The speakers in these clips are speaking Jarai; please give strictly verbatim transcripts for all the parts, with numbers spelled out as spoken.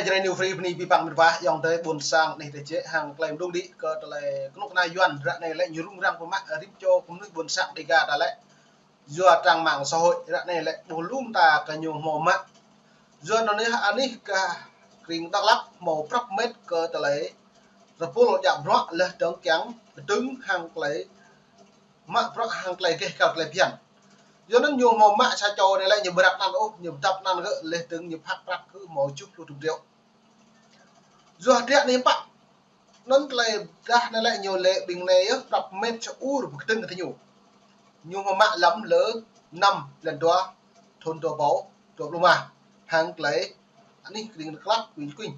Anai ñu free bơni pi păng mĭt wa, ayŏng adơi ƀuôn sang anih tơčĕ hăng tơlơi mơdung đĭ kơ tơlơi kơnuk kơna Yuan ră anai lĕ ñu rŭng răng pơmă rĭm čô kơ mơnuih ƀuôn sang Dega ta lĕ. Yua trang mạng xã hội ră anai lĕ ƀuh lŏm ta kơ ñu hmâo mă. Yua anŭn anih kơ kring Dak Lak hmâo prăp met kơ tơlơi rơpul djă bruă laih dơ̆ng kiăng pơdơ̆ng hăng tơlơi mă bruă hăng tơlơi gêh kơ tơlơi phiăn. Yua anŭn ñu hmâo mă sa čô anai lĕ ñu ƀu răp anăn ôh, ñu pơdăp anăn gơ̆ laih dơ̆ng ñu phak prăk gơ̆ hmâo tơjuh pluh dŭm triệu. Yua hơdră anai pă. Anŭn tơlơi dah anai lĕ ñu lĕ ƀing anai yơh prăp met sa ur pơkơdơ̆ng kơ ñu. Ñu hmâo mă lăm lơ năm blan dua thun dua rơbâo dua pluh rơma hăng tơlơi anih kring Dak Lak, Kuing Kuing.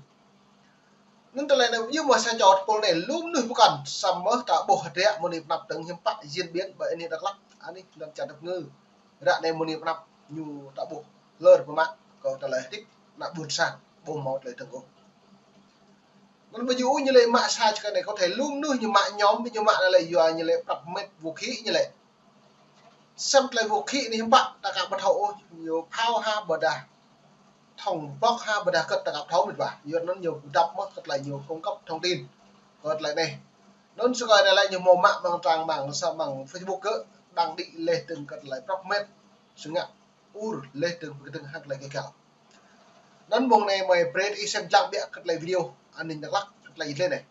Anŭn tơlơi anai yua mơ̆ sa čô tơpul anai lŏm mơnuih pơkŏn samơ̆ ta ƀuh hơdră mơ̆ng anai pơnăp tơ̆ng hiư̆m pă diễn biến ƀơi anih Dak Lak, anih lŏn čar Dap Ngư. Ră anai mơ̆ng anai pơnăp ñu ta ƀuh lơr pơmă kơ tơlơi hơdip ană ƀuôn sang ƀu hmâo tơlơi dơ̆ng ôh. Anŭn ƀu djơ̆ ôh ñu lĕ mă sa čơkă anai kơ thai lŏm mơnuih ñu mă ñom, ñu mă anai lĕ yua ñu lĕ prăp met vũ khí ñu lĕ. Sem tơlơi vũ khí anai hiư̆m pă ta ka ƀu thâo ôh, ñu phao hă ƀôdah thŏng bok hă ƀôdah hơget ta ka ƀu thâo mĭt wa. Yua anŭn ñu pơdăp mơ̆ kơ tơlơi ñu cung cấp thông tin kơ tơlơi anai. Anŭn sơkơi anai lĕ ñu hmâo mă mơ̆ng trang mạng xã, mơ̆ng Facebook gơ̆ đăng đĭ laih dơ̆ng kơ tơlơi prăp met sơngă ur laih dơ̆ng pơkơdơ̆ng hăng tơlơi gêh găl. Anŭn mơ̆ng anai mơi brơi ih sem lăng biă kơ tơlơi video an ninh Dak Lak kơ tơlơi ih lĕ anai.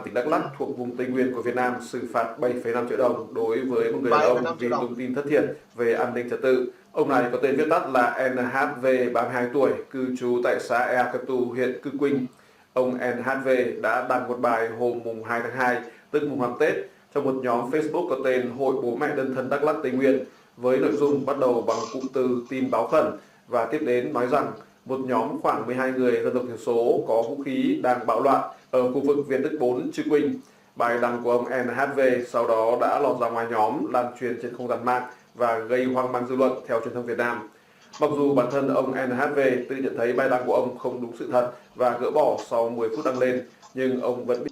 Tỉnh Đắk Lắk thuộc vùng Tây Nguyên của Việt Nam xử phạt bảy phẩy năm triệu đồng đối với một người đàn ông vì thông tin thất thiệt về an ninh trật tự. Ông này có tên viết tắt là N H V, ba mươi hai tuổi, cư trú tại xã Ea Katu, huyện Cư Kuin. Ông N H V đã đăng một bài hôm mùng hai tháng hai, tức mùng năm Tết, trong một nhóm Facebook có tên Hội Bố Mẹ Đơn Thân Đắk Lắk Tây Nguyên, với nội dung bắt đầu bằng cụm từ tin báo khẩn và tiếp đến nói rằng một nhóm khoảng mười hai người dân tộc thiểu số có vũ khí đang bạo loạn ở khu vực Việt Đức bốn, Chư Quỳnh. Bài đăng của ông N H V sau đó đã lọt ra ngoài nhóm, lan truyền trên không gian mạng và gây hoang mang dư luận theo truyền thông Việt Nam. Mặc dù bản thân ông N H V tự nhận thấy bài đăng của ông không đúng sự thật và gỡ bỏ sau mười phút đăng lên, nhưng ông vẫn bị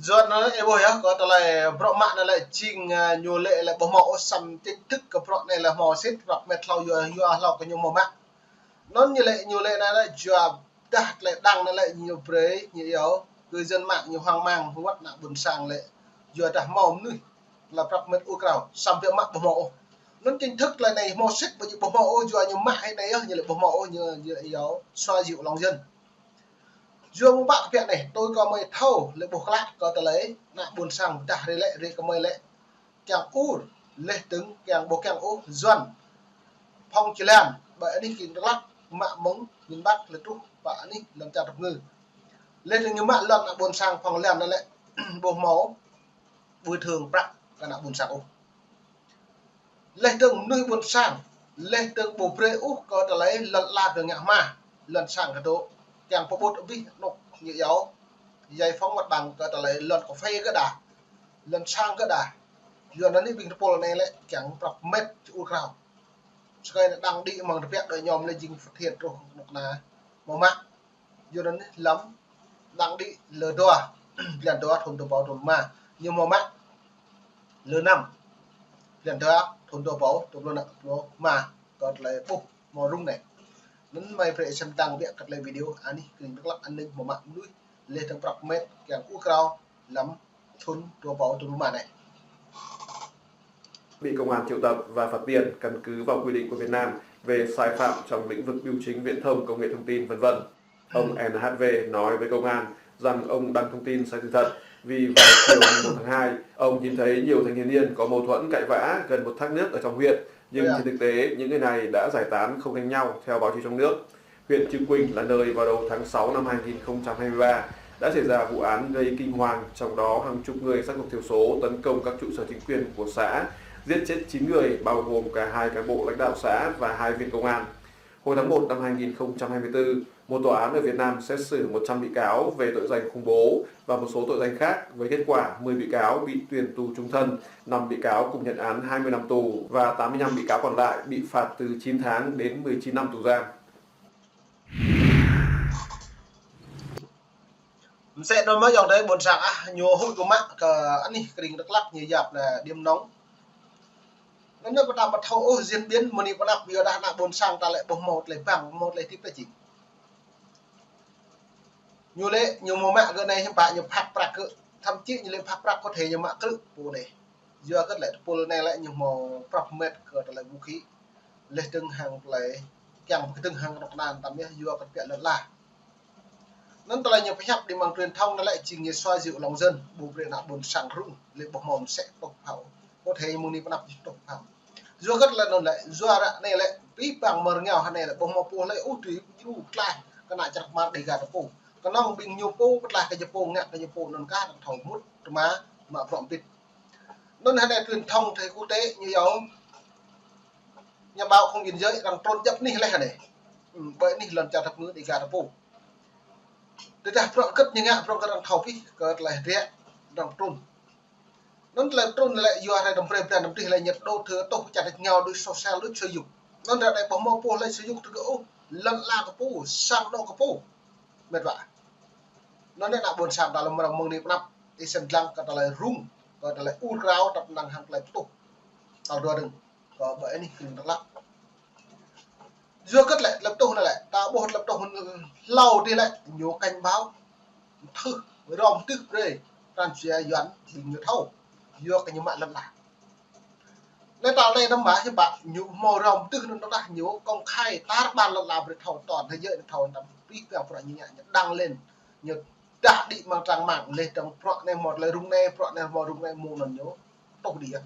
Yua anŭn ih ƀuh yơh, kơ tơlơi bruă mă anai lĕ jing, ơ, ñu lĕ lĕ ƀu hmâo ôh, samơ̆ chính thức kơ bruă anai lĕ hmâo sĭt, prăp met hlâo yua, yua hlâo kơ ñu hmâo mă. Anŭn ñu lĕ, ñu lĕ anai lĕ yua dah tơlơi đăng anai lĕ ñu brơi, ñu yua, cư dân mạng ñu hoang mang, wơ̆t ană ƀuôn sang lĕ, yua dah hmâo mơnuih, lĕ prăp met ur krao, samơ̆ biă mă ƀu hmâo ôh. Anŭn chính thức tơlơi anai hmâo sĭt, ƀu djơ̆ ƀu hmâo ôh, yua ñu mă hĭ anai yơh, ñu lĕ ƀu hmâo ôh, ñu, ñu yua, xóa dữ liệu lòng dân. Yua mơ̆ng pă kơ biă anai, tui kơ mơi thâo, lĕ ƀuh klă kơ tơlơi, ană ƀuôn sang pơdah rai lĕ, rai kơ mơi lĕ, kiăng ur, laih dơ̆ng kiăng ƀu kiăng ôh, Yuan. Phŏng či lăng, ƀơi anih kring Dak Lak, mă mơ̆ng, miền Bắc, lĕ truh, pơ anih, lŏn čar Dap Ngư. Laih dơ̆ng ñu mă lŏn ană ƀuôn sang phŏng lăng anai lĕ, ƀu hmâo, bồi thường prăk kơ ană ƀuôn sang ôh. Laih dơ̆ng mơnuih ƀuôn sang, laih dơ̆ng ƀu brơi ôh kơ tơlơi lŏn ala gơ̆ ngă hmua, lŏn sang gơ̆ dŏ, kiăng pơƀut abih anŏ ñu yua, giải phóng mặt bằng kơ tơlơi lŏn kơphê gơ̆ đa, lŏn sang gơ̆ đa. Yua anŭn anih ƀing tơpul anai lĕ kiăng prăp met ur krao. Sơkơi anai đăng đĭ mơ̆ng tơbiă đơi ñom lĕ jing phát hiện truh kơnuk kơna hmâo mă. Yua anŭn anih lăm đăng đĭ lơ dua, blan dua thun dua rơbâo dua pluh rơma. Ñu hmâo mă lơ năm, blan dua thun dua rơbâo dua pluh rơma. Kơ tơlơi ƀuh hmâo rŭng anai. Anŭn mơi brơi sem lăng biă kơ tơlơi video anih kring Dak Lak an ninh hmâo mă mơnuih laih dơ̆ng prăp met kiăng ur krao lăm thun dua rơbâo dua pluh rơma anai. Bị công an triệu tập và phạt tiền căn cứ vào quy định của Việt Nam về sai phạm trong lĩnh vực bưu chính, viễn thông, công nghệ thông tin, vân vân. Ông N H V nói với công an rằng ông đăng thông tin sai sự thật vì vào chiều mùng một tháng hai, ông nhìn thấy nhiều thanh thiếu niên có mâu thuẫn cãi vã gần một thác nước ở trong huyện, nhưng trên thực tế những người này đã giải tán không đánh nhau theo báo chí trong nước. Huyện Chư Quỳnh là nơi vào đầu tháng sáu năm hai nghìn không trăm hai mươi ba đã xảy ra vụ án gây kinh hoàng, trong đó hàng chục người dân tộc thiểu số tấn công các trụ sở chính quyền của xã, giết chết chín người, bao gồm cả hai cán bộ lãnh đạo xã và hai viên công an. Hồi tháng một năm hai nghìn không trăm hai mươi tư, một tòa án ở Việt Nam xét xử một trăm bị cáo về tội danh khủng bố và một số tội danh khác, với kết quả mười bị cáo bị tuyên tù chung thân, năm bị cáo cùng nhận án hai mươi năm tù và tám mươi lăm bị cáo còn lại bị phạt từ chín tháng đến mười chín năm tù giam. Msĕ anŭn mơ̆ ayŏng adơi ƀuôn sang ah, ñu huĭ kơ mă kơ anih kring Dak Lak ñu yap lĕ điểm nóng. Anŭn yơh pơtăm ƀu thâo ôh diễn biến mơ̆ng anai pơ anăp, yua dah ană ƀôn sang ta lĕ ƀu hmâo tơlơi ƀăng, hmâo tơlơi hơdip lĕ jing. Ñu lĕ, ñu hmâo mă kơ anai hiư̆m pă ñu phak prăk kơ, thậm chí ñu lĕ phak prăk kơ thê ñu mă krư̆ pô anai. Yua kơ tơlơi tơpul anai lĕ ñu hmâo prăp met kơ tơlơi vũ khí. Leh dơ̆ng hăng tơlơi kiăng pơkơdơ̆ng hăng kơnuk kơna tam yơh, yua kơ pĕk lŏn ala. Anŭn tơlơi ñu pơhiăp đi mơ̆ng truyền thông anŭn lĕ jing ñu xoa dịu lòng dân, ƀu brơi ană ƀôn sang rŭng, lĕ ƀu hmâo mơsĕ tŏk phao. Kơ thê mơ̆ng anai pơ anăp tŏk phao. Yua kơ tơlơi anŭn lĕ, yua ră anai lĕ, pih pang mơ̆ng rơngiao hơnai lĕ, ƀu hmâo pô hlơi ôh tui djru pơtlaih kơ ană čar kơmar Dega ta pô. Kơnơ̆ng ƀing ñu pô pơtlaih kơ ñu pô, ngă kơ ñu pô anŭn kah, arăng thâo mŭt, tơma, mă bruă ƀĭt. Anŭn hơnai truyền thông thế quốc tế ñu yua, nhà báo không biên giới arăng trŭn djŏp anih leh hơnai. Ư, ƀơi anih lŏn čar ta pô, Dega ta pô. Tơdah bruă hơget ñu ngă, bruă hơget arăng thâo pih, kơ tơlơi hơdră, arăng trŭn. Anŭn tơlơi trŭn lĕ yua hrơi tơm brơi blan năm tih lĕ nhiệt độ thơ tŏh čar ta ngao đuaĭ sô sel đuaĭ sơ yŭk. Anŭn ră anai ƀu hmâo pô hlơi sơ yŭk tơ kơ ôh, lŏn ala kơ pô, sang anŏ kơ pô. Mĕt wa. Anŭn ană ƀôn sang ta lăm răng mơ̆ng anai pơ anăp, ih sem lăng kơ tơlơi rŭng, kơ tơlơi ur krao, tăp năng hăng tơlơi pơtuh. Tal dua dơ̆ng, kơ ƀơi anih krĭng Dak Lak. Yua kơ tơlơi, tơlơi pơtuh anŭn lĕ, ta ƀuh tơlơi pơtuh hlâo dih lĕ, ñu cảnh báo. Thưh, rŏm tưh brơi, pran jua Yuan ƀing ñu thâo. Yua kơ ñu mă lŏn ala. Lĕ tal anai năm mă hiư̆m pă, ñu hmâo rŏm tưh anŭn tơdah ñu công khai tar ƀar lŏn ala brơi thâo toàn thế giới thâo năm pih pang bruă ñu ngă, ñu đăng lên. Ñu dah đĭ mơ̆ng trang mạng, leh dơ̆ng bruă anai hmâo tơlơi rŭng anai, bruă anai hmâo rŭng anai, mơ̆ng anŭn ñu tŏh đĭ yơh.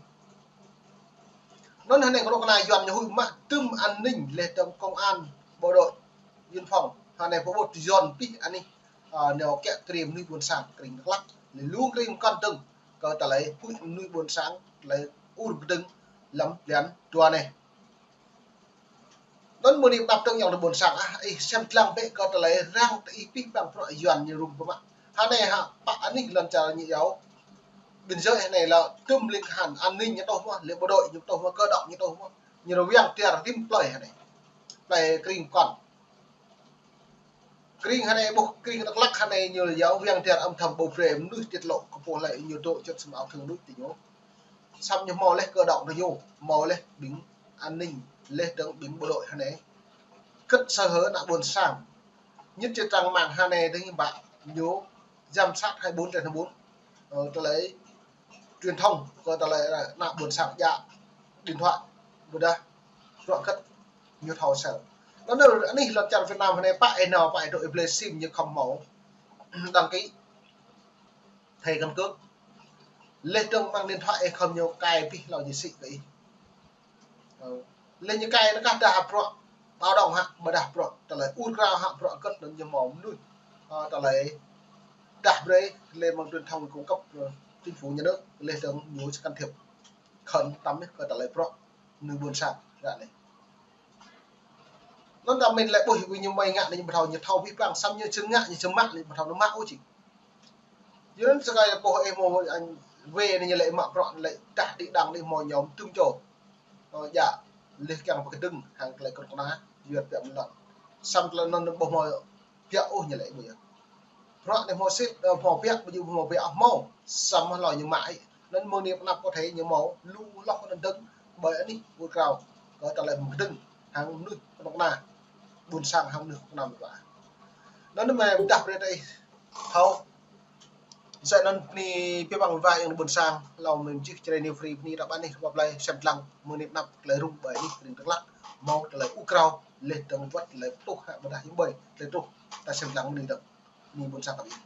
Anŭn hơnai kơnuk kơna Yuan ñu huĭ mă tŭm an ninh, leh dơ̆ng công an, bộ đội, biên phòng, hơnai pơƀut Yuan pih anih, ơ, nao kiă kriê mơnuih ƀôn sang krĭng Dak Lak, leh lu krĭng pơkŏn dơ̆ng, kơ tơlơi huĭ mơnuih ƀôn sang, tơlơi ur kơdơ̆ng lăm blan dua anai. Anŭn mơ̆ng anai pơ anăp tơ̆ng yŏng tơ ƀôn sang ah, ih sem lăng bĕ kơ tơlơi răng tơ ih pih pang bruă Yuan ñu rŭng pơmă. Hơnai hă, pă anih lŏn čar ñu yua. Biên giới hơnai lĕ tŭm ling kơhan an ninh ñu tŏh mơ̆n, lĕ bộ đội ñu tŏh mơ̆n, cơ động ñu tŏh mơ̆n. Ñu rơwiăng tiar rĭm plơi hơnai. Plơi krĭng pơkŏn. Krĭng hơnai ƀuh, krĭng Dak Lak hơnai ñu yua wiăng tiar âm thầm ƀu brơi mơnuih tiết lộ kơ pô hlơi ñu dŏ čŭt sum ao thơ̆ng đuaĭ tơ ñu. Săm ñu hmâo leh cơ động tơ ñu, hmâo leh ƀing an ninh, leh dơ̆ng ƀing bộ đội hơnai. Kơt sơ hở ană ƀôn sang. Nhất trên trang mạng hơnai dơ̆ng hiư̆m pă ñu giám sát hai mươi bốn trên hai mươi bốn. Ơ, tơlơi truyền thông, kơ tơlơi, ơ, ană ƀôn sang djă điện thoại, ƀôdah bruă hơget ñu thâo sel. Anŭn anai, anih lŏn čar Việt Nam hơnai pă ih nao, pă ih dŏ, ih blơi sim ñu khŏm hmâo đăng ký, thẻ căn cước. Leh dơ̆ng mơ̆ng điện thoại ih khŏm ñu cài pih hlâo ñu sĭ kơ ih. Ơ, leh ñu cài anŭn kah dah bruă báo động hă, ƀôdah bruă tơlơi ur krao hă, bruă hơget anŭn ñu hmâo mơnuih. Ơ, tơlơi dah brơi leh mơ̆ng truyền thông cung cấp, ơ, chính phủ nhà nước, leh dơ̆ng ñu sẽ can thiệp. Khŏn tăm yơh kơ tơlơi bruă mơnuih ƀôn sang ră anai. Anŭn ta mĭn lĕ ƀuh ñu mơi ngă anai ñu ƀu thâo, ñu thâo pih pang, săm ñu či ngă, ñu či mă anai ƀu thâo ñu mă ôh jing. Yua anŭn sơkai pô ih hmâo anh wê anai ñu lĕ mă bruă lĕ dah đĭ đăng lĕ hmâo ñu tŭm čô. Ơ, djă, leh kiăng pơkơdơ̆ng hăng tơlơi kơnuk kơna, yua pĕk mơ̆n lŏn. Săm tơlơi anŭn ƀu hmâo pĕk ôh ñu lĕ ƀu yơh. Bruă anai hmâo sĭt, ơ, hmâo pĕk, ƀu djơ̆ hmâo pĕk ôh hmâo. Săm hlâo ñu mă ih. Anŭn mơ̆ng anai pơ anăp kơ thê ñu hmâo lu hloh anŭn dơ̆ng ƀơi anih ur krao. Kơ tơlơi pơkơdơ̆ng hăng mơnuih kơnuk kơna. Ƀôn sang hăng mơnuih kơnuk kơna mơ̆n wa. Anŭn mơ̆ dah brơi tơ ih thâo. Sĕ anŭn bơni pih pang wa yŏng ƀôn sang, hlâo mơ̆ng čih Jrai New Free bơni ră anai, rơpa plơi sem lăng mơ̆ng anai pơ anăp tơlơi rŭng ƀơi anih krĭng Dak Lak, hmâo tơlơi ur krao, leh dơ̆ng wơ̆t tơlơi pơtuh hă ƀôdah hiư̆m ƀơi, tơlơi truh, ta sem lăng mơ̆ng anai dơ̆ng, bơni ƀôn sang kơ ƀing.